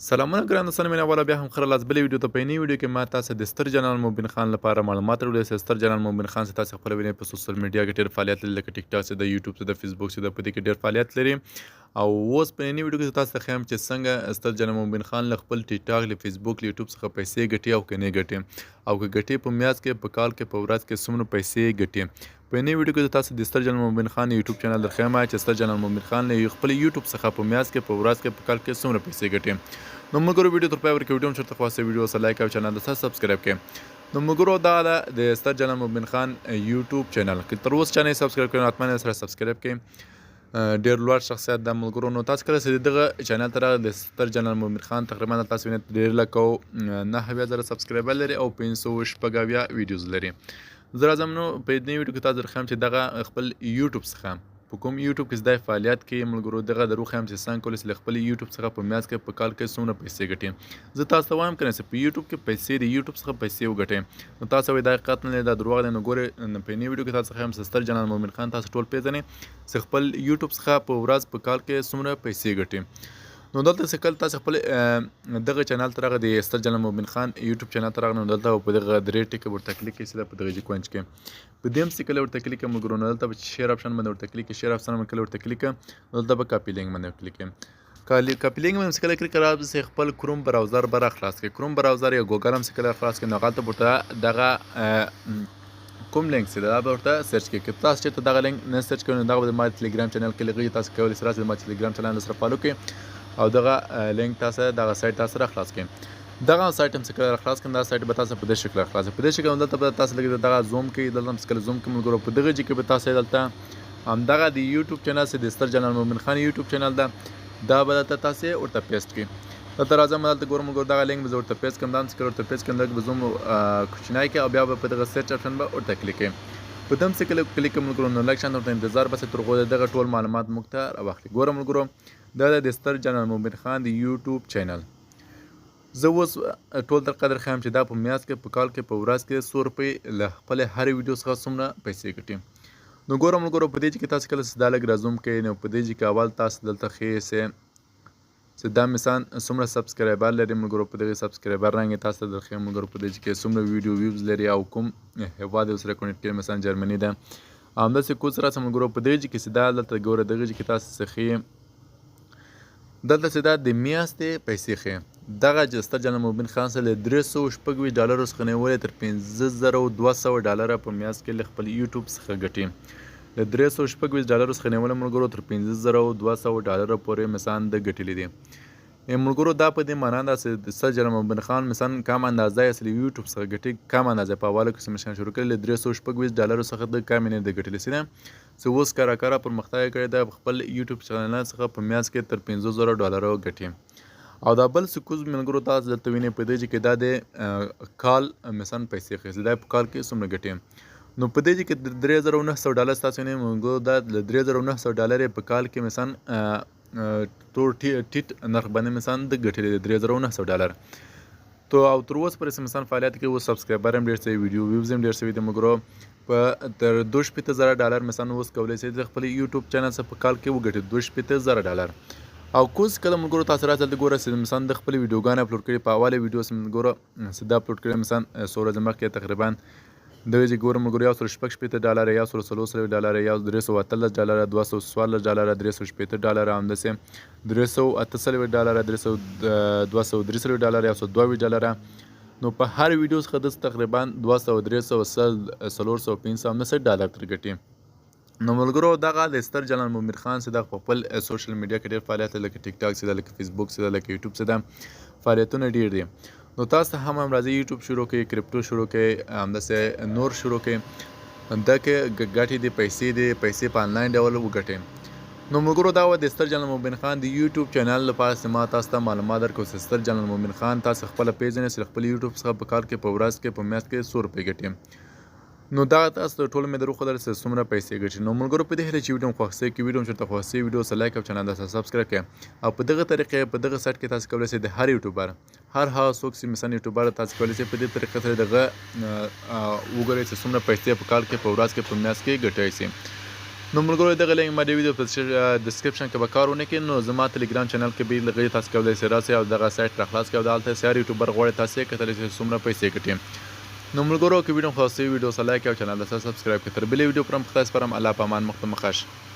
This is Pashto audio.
سلامونه ګران دوستانو مینه والا، بیا هم ښه راغلاست بلې ویډیو ته. په نۍ ویډیو کې ما تاسو د ستر جنرال مبین خان لپاره معلومات راوړي چې ستر جنرال مبین خان چې تاسو خپله وینئ په سوشل میډیا کې ډېر فعالیت لري، لکه ټیک ټاک چې د یوټیوب چې د فیسبوک چې د په دې کې ډېر فعالیت لري. او اوس په نۍ ویډیو کې تاسو ته ښیم چې څنګه ستر جنرال مبین خان له خپل ټیک ټاک، له فیسبوک، له یوټیوب څخه پیسې ګټي او که نه ګټي، او که ګټي په میاشت کې، په کال کې، په ورځ کې څومره پیسې ګټي. په نۍ ویډیو کې زه تاسو د ستر جنرال مبین خان یوټیوب چینل درښیم چې ستر جنرال مبین خان له خپل یوټیوب څخه په میاشت کې، په ورځ کې، په کال کې څومره پیسې ګټي. نو ملګرو، ویډیو تر پای ورکړئ. ویډیو هم چېرته خلاصه ویډیو سره لایک او چینل سره سبسکرایب کړئ. نو ملګرو، دا ده د ستر جنرال مبین خان یوټیوب چینل. که تر اوسه چا نه سبسکرایب کړی، نو حتما یې سره سبسکرایب کړئ. ډیر لوړ شخصیت د ملګرو. نو تاسو کله چې دغه چینل ته راغلی، د ستر جنرال مبین خان تقریبا تاسو وینئ ډیر لکه 79 زره سبسکرایبر لري او 576 ویډیوز لري. زه راځم، نو په دې ویډیو کې تاسو درښیم چې دغه خپل یوټیوب څخه، په کوم یوټیوب کې د فعالیت کوي ملګرو، دغه در وښیم چې څنګه کولی شئ له خپل یوټیوب څخه په میاشت کې، په کال کې څومره پیسې ګټي. زه تاسو ته وایم کنه چې په یوټیوب کې پیسې، د یوټیوب څخه پیسې وګټي، نو تاسو وایي دا حقیقت نه دی، دا درواغ دی. نو ګورئ، په نۍ ویډیو کې تاسو ښیم چې ستر جنرال مومن خان تاسو ټول پیژنئ چې خپل یوټیوب څخه په ورځ، په کال کې څومره پیسې ګټي. نو دلته څه کله تاسو خپل دغه چینل ته راغی، د ستر جنرال مبین خان یوټیوب چینل ته راغی، نو دلته په دغه درې ټکي ورته کلیک کړئ. سیده په دغه کونج کې په دې هم څه کله ورته کلیک کړئ ملګرو، نو دلته په شیر اپشن باندې ورته کلیک، شیر اپشن باندې کله ورته کلیک، دلته به کاپي لینک باندې کلیک کړئ. کاپي لینک باندې کله کلیک کړئ، چې خپل کروم براوزر به خلاص کړئ، کروم براوزر یا ګوګل هم کله خلاص کړئ، نو هغلته ورته دغه کوم لینک چې دا به ورته سرچ کړئ. که تاسو چېرته دغه لینک نه سرچ کړئ، نو دغه به د ما ټلګرام چینل کې لګي. تاسو کولی شئ راسئ، ما ټلګرام چینل سره فالو کړئ او دغه لینک تاسو دغه سایت تاسو را خلاص کړئ. دغه سایت هم څه کله خلاص کړم، دا سایت به تاسو په دې شکل خلاص، په دې شکل دلته به تاسو لګي دغه زوم کې، دلته هم څه کله زوم کې ملګرو، په دغه ځای کې به تاسو دلته همدغه د یوټیوب چینل چې د ستر جنرال مومن خان یوټیوب چینل ده، دا به دلته تاسو ورته پیسټ کړئ. دلته راځم، دلته ګورم ګور، دغه لینک به زه ورته پیسټ کړم. دا هم څه ورته پیسټ کړم، دلته به زوم کوچنی کړم او بیا به په دغه سرچ اپشن به ورته کلیک کړم. په دم څه کله کلیک کړم ملګرو، نو لږ شان ورته انتظار بس تر هغو دغه ټول معلومات موږ ته راواخلي. ګورم ملګرو، دا د ستر جنرال مبین خان د یوټیوب چینل. زه اوس ټول در قدر ښیم چې دا په میاشت کې، په کال کې، په ورځ کې څو روپۍ له خپلې هرې ویډیو څخه څومره پیسې ګټي. نو ګورم ملګرو، په دې چې تاسو کله دا لږ رازوم کوي، نو په دې چې اول تاسو دلته ښیې چې دا مثال څومره سبسکرایبر لري ملګرو. په دغه سبسکرایبر رنګ تاسو ته درښیم ملګرو، په دې کې څومره ویډیو ویوز لري او کوم هیواد یې سره کنیکټ کړي، مثلا جرمني ده. همداسې کوز راځه ملګرو، په دې کې چې دا دلته ګوره، دغه کې تاسو څه ښیي، دلته چې دا د میاشتې پیسې ښیي. دغه ستر جنرال مبین خان سره له 326 ډالرو څخه نیولې تر 5200 ډالره په میاشت کې له خپل یوټیوب څخه ګټي. له 326 ډالرو څخه نیولې ملګرو تر 5200 ډالرو پورې مثلا د ګټلي دي ملګرو. دا په دې معنا ده چې ستر جنرال مبین خان مثلا کم اندازه یې له یوټیوب څخه ګټي. کم اندازه په اوله کې مثلا شروع کړي، له 326 ډالرو څخه د کمې نه د ګټلي سي، چې اوس کرا کرا پرمختګ کړی ده، خپل یوټیوب چینل څخه په میاشت کې تر 5000 ډالرو ګټي. او دا بل څه کوز ملګرو، تاسو دلته وینئ په دې چې دا د کال مثلا پیسې ښیي، دا په کال کې څومره ګټي. نو په دې کې 3900 ډالر تاسو وینئ ملګرو، دا له 3900 ډالر په کال کې مثلا تور ټیټ نرخ باندې مثلا د ګټلې دی 3900 ډالر. تو او تر اوسه پورې مثلا فعالیت کوي، اوس سبسکرایبر هم ډېر شوي، ویډیو ویوز هم ډېر شوي دي ملګرو. په تر 62,000 ډالر مثلا اوس کولی شئ د خپل یوټیوب چینل څخه په کال کې وګټي 62,000 ډالر. او کوز کله ملګرو تاسو راځه، دلته ګوره چې مثلا د خپل ویډیوګانې اپلوډ کړي. په اوله ویډیو سم ګوره چې دا اپلوډ کړي مثلا څو ورځې مخکې تقریبا، دغه چې ګورم ملګرو، 166 ډالر، 144 ډالر، 318 ډالر، 214 ډالر، 360 ډالر، همداسې 348 ډالر، 243 ډالر، 122 ډالر. نو په هر ویډیو څخه د تقریبا 200، 300، 100، 400، 500 همداسې ډالر تر ګټي. نو ملګرو، دغه د ستر جنرال مبین خان چې دغه په خپل سوشل میډیا کې ډېر فعالیت لري، لکه ټیک ټاک چې ده، لکه فیسبوک چې ده، لکه یوټیوب چې ده، فعالیتونه ډېر دي. نو تاسو هم هم راځئ، یوټیوب شروع کړئ، کریپټو شروع کړئ، همداسې نور شروع کړئ. دا کې ګټې دي، پیسې دي، پیسې په انلاین ډول وګټئ. نو ملګرو، دا وه د ستر جنرال مبین خان د یوټیوب چینل لپاره چې ما تاسو ته معلومات درکړو چې ستر جنرال مبین خان تاسو خپله پیژنئ چې خپل یوټیوب څخه په کال کې، په ورځ کې، په میاشت کې څو روپۍ ګټي. نو دا تاسو ته ټول مې در وښودل چې څومره پیسې ګټي. نو ملګرو، په دې هیله چې ویډیو مو خوښ شي. که ویډیو مو چېرته خوښ شي، ویډیو سره لایک او چینل درسره سبسکرایب کړئ. او په دغه طریقې، په دغه سایټ کې تاسو کولی شئ د هر یوټیوبر، هر هغه څوک چې مثلا یوټیوبر، تاسو کولی شئ په دې طریقې سره دغه وګورئ چې څومره پیسې په کال کې، په ورځ کې، په میاشت کې ګټلی شي. نو ملګرو دغه لینک ما د ویډیو په ډیسکریپشن کې به کار ونه کړي، نو زما ټلګرام چینل کې به لغې تاسو کولای شئ راسئ او دغه سایټ را خلاص کړئ او دلته سیار یوټیوبر غواړي تاسو کتلی شئ څومره پیسې ګټي. نو ملګرو که ویډیو خوښه شوې، ویډیو سره لایک او چینل سره سبسکرایب کړئ. تر بلې ویډیو پرم خدای سپارم، الله په امان، مخته مخه ښه.